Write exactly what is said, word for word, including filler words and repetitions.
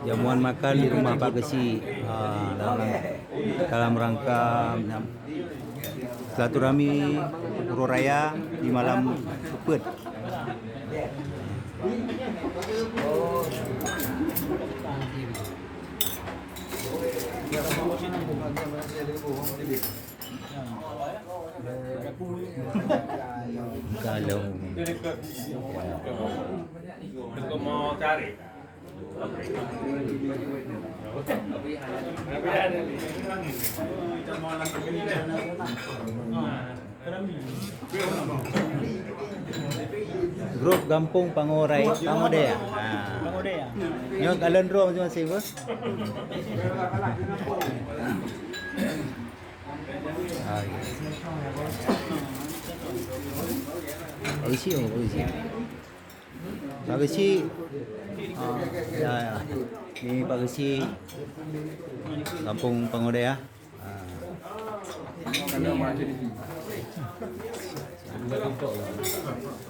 Jamuan makan di rumah Pak Geuchik, ah, dalam, dalam rangka silaturahmi Uroe Raya di malam keupeuet. Kalau grup Gampông Pangorai, Pangodea. Ha. Pangodea. Nyoe kalon droe masing-masing, Bos. Ah, ya. Isi, oh, isi. Pak Geuchik. Ah, ya, ya. Ni Pak Geuchik. Gampông Pangodea. Ah.